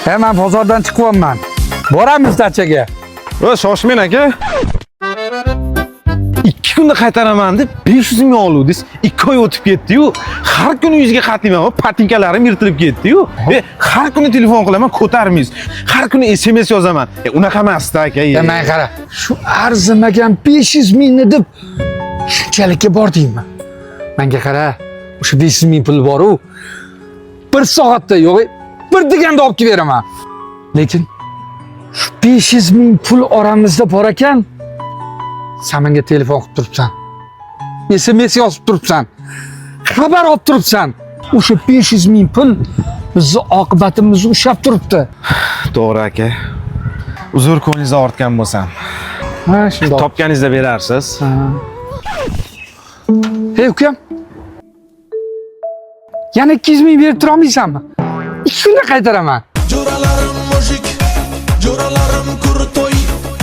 He, men bozordan chiqyapman. Boramiz dachaga. Va shoshmang, aka. 2 kunda qaytaraman deb 500 ming oluvdingiz. 2 oy o'tib ketdi-yu. Har kuni yuzga qatiyman va patinkalarim yirtilib ketdi-yu. Har kuni telefon qilaman, ko'tarmaysiz. Har kuni SMS yozaman. Unaqa emas-da, aka. E, men qara, shu arzimagan 500 mingni deb shunchalikka bordingmi? Menga qara, o'sha 500 ming pul bor-u. Bir soatda yo'q, bir deganda olib kelib beraman. Lekin shu 500 ming pul oramizda bor ekan, sen menga telefon qilib turibsan. SMS yozib turibsan. Xabar olib turibsan. O'sha 500 ming pul bizni oqibatimizni ushlab turibdi. To'g'ri, aka. Uzr, ko'nglingizni og'ritgan bo'lsam. Ha, shundoq. Topganingizda berarsiz. Ha. Hey ukam. Yana 200 ming berib tura olmaysanmi? 2 kunda qaytaraman. Jo'ralarim мужик, jo'ralarim крутой.